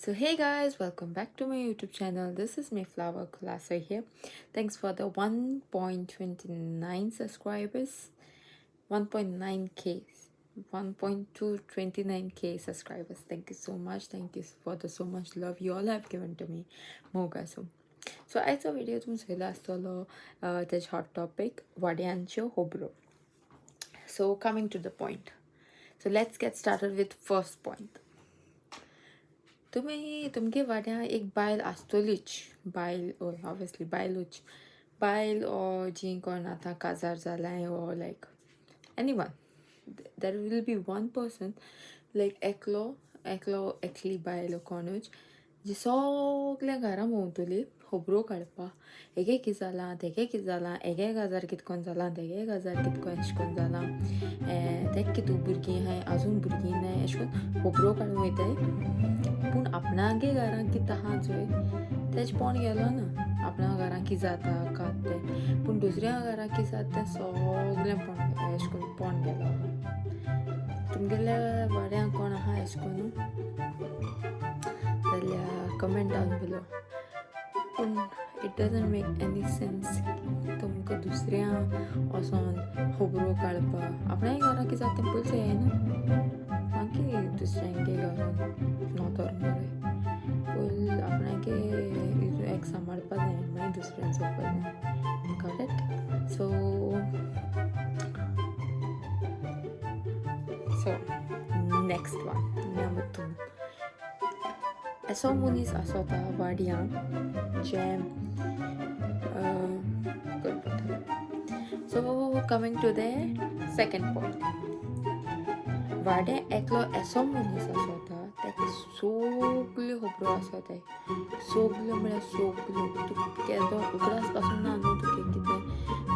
So hey guys, welcome back to my YouTube channel. This is Mayflower Colaco here. Thanks for the 1.29 subscribers, 1.9K, 1.229K subscribers. Thank you so much. Thank you for the so much love you all have given to me. मोगासो. So आयचो video तुमचो चोयलो आसतलो तेजे hot topic वाड्यांच्यो होबरो. So coming to the point. So let's get started with first point. तुमी तुमगे वाड्यां एक बायल आसतलीच, बायल ओय ऑब्वियसली बायलूच, बायल ओ जी कोण आतां काजार जालाय ओ like anyone, there will be one person like एकलो एकलो एकली बायल कोणूच जी सगल्या घरां भोंवतली खबरो काडपा, हेगे कितें जालां तेगे कितें जालां, हेगे काजार कितें कोन जालां, तेगे काजार कितें कोन एशें कोन जालां, तेक कितू भुरगीं आहाय आजून भुरगीं नाय, एशें कोन खबरो काडूंक वयताय. पूण आपणागे घरां कितें आहा चोय तेजें पोण गेलो ना, आपणा घरां कितें जाता कात तें, पूण दुसऱ्या घरां कितें जाता तें सगलें पोण एशें कोन पोण गेलो आहा. तुमगेल्या वाड्यां कोण आहा एशें कोन जाल्यार कमेंट डावन बिलो. पूण it doesn't make any sense तुमकां दुसऱ्या वचोन खबरो काडपा. आपणाय घरां कितें जाता तें पयलीं चोयाय न्हू, मागीर दुसऱ्यांगे घरान नदर मारय. पयलीं आपणागे एक सांबाळपा जाय, मागीर दुसऱ्यान चोवपा जाय. Correct. So so next one, number 2. असो मनीस आसता वाड्यां जे करपा. So coming to the second point, वाड्यां एकलो असो मनीस आसता ताका सगल्यो खबरो आसताय, सगल्यो म्हळ्यार सगल्यो. तुका केदो उगडास पासून ना न्हू, तुका कितें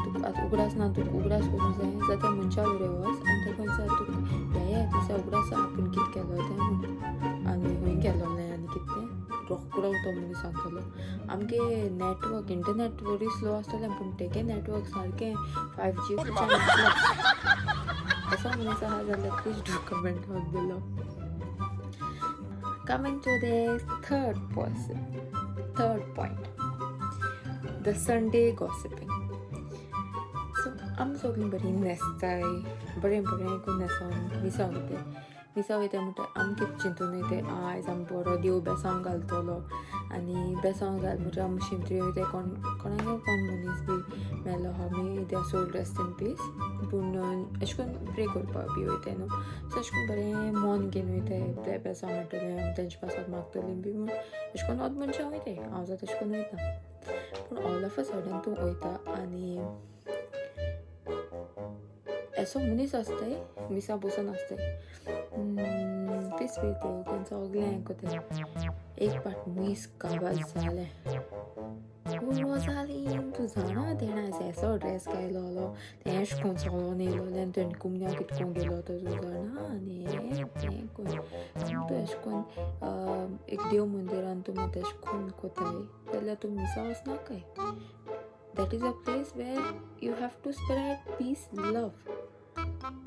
तुका आतां उगडास ना, तुका उगडास करूंक जाय जाल्यार त्या मनशा फुडें वच आनी ताका विचार तुका हे दिसा उगडास आपूण कितें केलो तें म्हूण आनी खंय गेलोलें आनी कितें तें, रोकडो तो मनीस सांगतलो. आमगे नेटवर्क इंटरनेट बरी स्लो आसतलें पूण तेगे नेटवर्क सारकें 5G प्लस. असो मनीस आहा जाल्यार please do comment down below. Coming to the third person, third point, the Sunday gossiping. So आमी सगळीं बरीं न्हेसताय, बरें बरें करून न्हेसोन मिसां वयताय. मिसां वयताय म्हणटा आमी कितें चिंतून वयताय, आयज आमी बरो देव बेसांव घालतलो आनी बेसांव घाल म्हणटा आमी शिमतरी वयताय, कोण कोणागे कोण मनीस बी मेलो आहा, may their soul rest in peace, पूण अशें करून प्रे करपाक बी वयताय न्हू. सो अशें करून बरें मन घेवन वयताय, ते बेसांव हाडटलें आमी तेंचे पासत मागतलीं बी म्हूण अशें करून अर्द मनशां वयताय. हांव जाता तशें करून वयता. पूण ऑल ऑफ अ सडन तूं वयता आनी असो मनीस आसताय मिसा बसून आसताय पीस पी सगळें हें कोताय, एक पाट मीस काबार जालें रोजालीन तूं जाणा तेणें आयज एसो ड्रेस घायलोलो, तें एशें कोन चलोन येयलोलें आनी तेणें कुमन्या कितें कोन गेलो तो तूं जाणा आनी हें तें कोन तूं एशें कोन एक देव मंदिरान तूं मात एशें कोन कोताय जाल्यार तूं मिसा वचनाकाय. That is a place where you have to spread peace, love.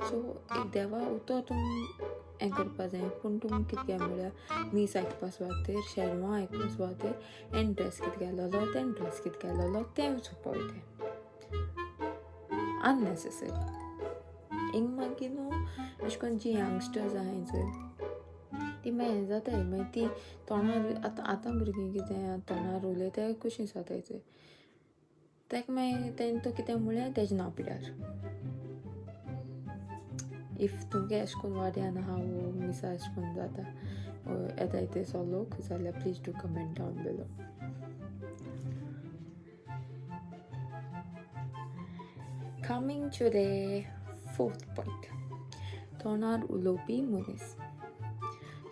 So एक देवा उतर तूं हें करपा जाय, पूण तुमी कितें काय म्हळ्यार मीस आयकपा सुवातेर, शेरमांव आयकपा सुवातेर हेण ड्रेस कितें घायलोलो तेण ड्रेस कितें घायलोलो तें चोवपा वयताय, अननेसेसरी. हिंग मागीर न्हू अशें करून जी यंगस्टर्स आहाय चोय ती मागीर हें जाताय, मागीर ती तोंडार आतां आतां भुरगीं कितें तोंडार उलयताय कशीं जाताय चोय, ताका मागीर तेणें तो कितें म्हळें तेजें नांव पिड्यार. If तुमगे एशें कोन वाड्यान आहा वो मिसा एशें कोन जाता येताय तेसो लोक जाल्यार please do comment down below. Coming to the fourth point, तोंडार उलोवपी मनीस.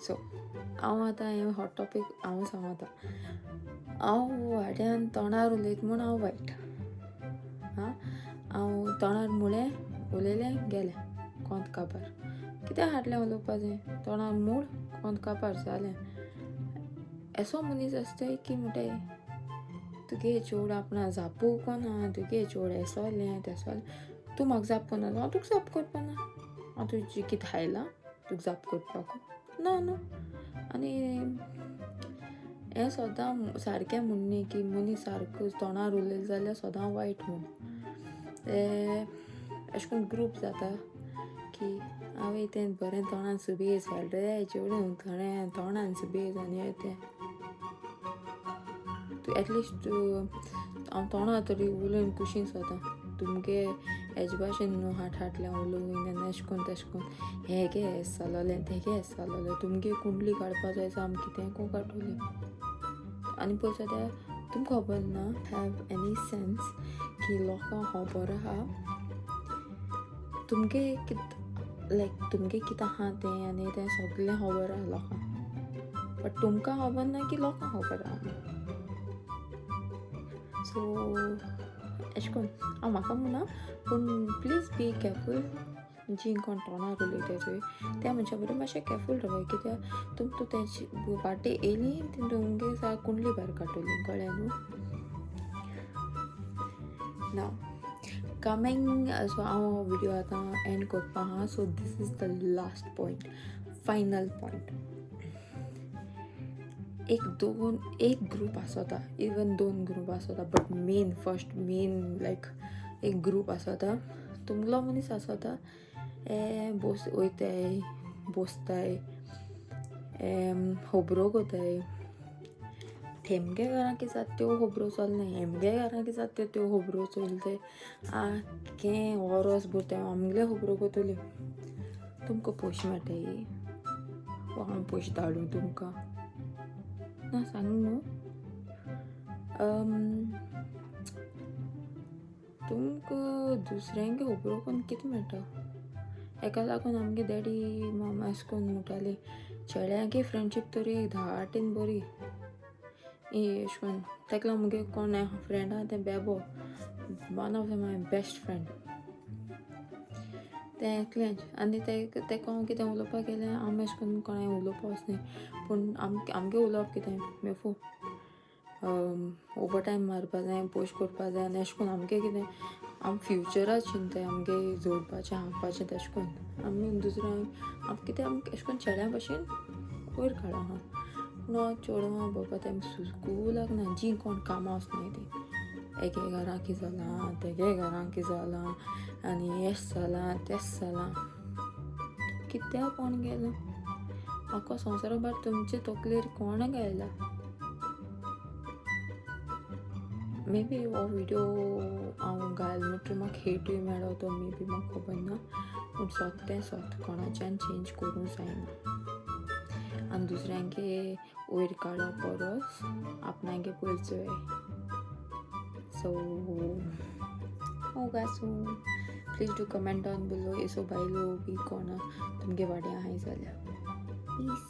सो हांव आतां हें हॉट टॉपीक हांव सांगता, हांव वाड्यान तोंडार उलयता म्हूण हांव वायट. आं हांव तोंडार मुळें उलयलें गेलें कोंत काबार, कित्याक हाडलें उलोवपाचें, तोंडार मूळ कोंत काबार जालें. असो मनीस आसताय की म्हणटाय तुगे चेडूं आपणा जापू कोना, तुगे चेडूं एसोलें तेसोलें, तूं म्हाका जाप करना, हांव तुका जाप करपाना, हांव तुजी कितें खायलां तुका जाप करपाक ना न्हू. आनी हें सदां सारकें म्हूण न्ही की मनीस सारको तोंडार उलयलें जाल्यार सदां वायट म्हूण. ते अशें करून ग्रूप जाता की हांवें तें बरें तोंडान सुबेज रे चेडूं थोडें तोंडान सुबेज आनी हें तें. तूं एटलिस्ट तूं हांव तोंडा तरी उलोवन कुशीन सदां तुमगे हेजे भाशेन न्हू हाट हाटलें उलोवन आनी एशें कोन्न तेशें कोन्न हें गे हें जालोलें तें गे हें जालोलें. तुमगे कुंडली काडपा जाय आमी कितें कोण काडटली. आनी पळय जाल्यार तुमकां खबर ना have any sense की लोकांक खबर आहा तुमगे कित लायक तुमगे कितें आहा तें आनी तें सगळें खबर आहा लोकांक, बट तुमकां खबर ना की लोकांक खबर आहा. सो एशें कोन्न हांव म्हाका म्हणना, पूण प्लीज बी केरफूल. जी कोण तोंडार उलयताय चोय त्या मनशा बरोबर मातशें केरफूल रावाय, कित्याक तुमकां तेंची वाटे येयली ती तुमगे सारकी कुंडली भायर काडटली, कळ्ळें न्हू. नाव कमींग, सो हांव विडियो आतां एंड करपा आहा. So this is the last point, final point. एक दोन एक ग्रूप आसता, इवन दोन ग्रूप आसता, but main first main like एक ग्रूप आसता. तुमलो मनीस आसता ए बोस वयताय बोसताय खबरो कोताय, तेमगे घरां कितें जाता त्यो खबरो चलनाय, हेमगे घरां कितें जाता त्यो खबरो चलताय. आख्खें वरोस भर ते आमगेले खबरो कोतली. तुमकां पयशे मेळटाय वो हांव पयशे धाडूं तुमकां ना सांग न्हू. तुमकां दुसऱ्यांगे खबरो करून कितें मेळटा? हेका लागून आमगे डॅडी मामा अशें करून म्हणटाली चेड्यांगे फ्रेंडशीप तरी धाटीन बरी. अशें करून ताका लागून मुगे कोण फ्रेंड आहा तें बेबो, one of my best friend, तें एकलेंच. आनी तें तेका हांव कितें उलोवपाक गेलें, आमी अशें करून कोणाक उलोवपा वचनाय, पूण आमगे उलोवप कितें मेफू ओवर टायम मारपा जाय, पयशे करपा जाय आनी अशें करून आमगे कितें आमी फ्युचरा चिंताय, आमगे जोडपाचें हाडपाचें तेशें करून आमी दुसऱ्यांक आम कितें आमी अशें करून चेड्यां भशेन वयर काडा आहा. पूण चेडवां बाबा तें स्कुलाक ना जीं कोण कामां वचनाय तीं एके घरां कितें जालां तेगे घरां कितें जालां आनी हें जालां तेंच जालां, कित्याक कोण गेलां आख्खो संवसारा भायर तुमचे तकलेर कोण गायला. मे बी हो विडियो हांव घाल म्हणटकीर म्हाका हेटूय मेळो तो मे बी म्हाका खबर ना, पूण सोत तें सोत, कोणाच्यान चेंज करूंक जायना. आनी दुसऱ्यांके वयर काडप परस आपणागे पयलीं चोय. सो मोगासू please do comment down below एसो बायलो बी कोण तुमगे वाड्या आहाय जाल्यार. पीस.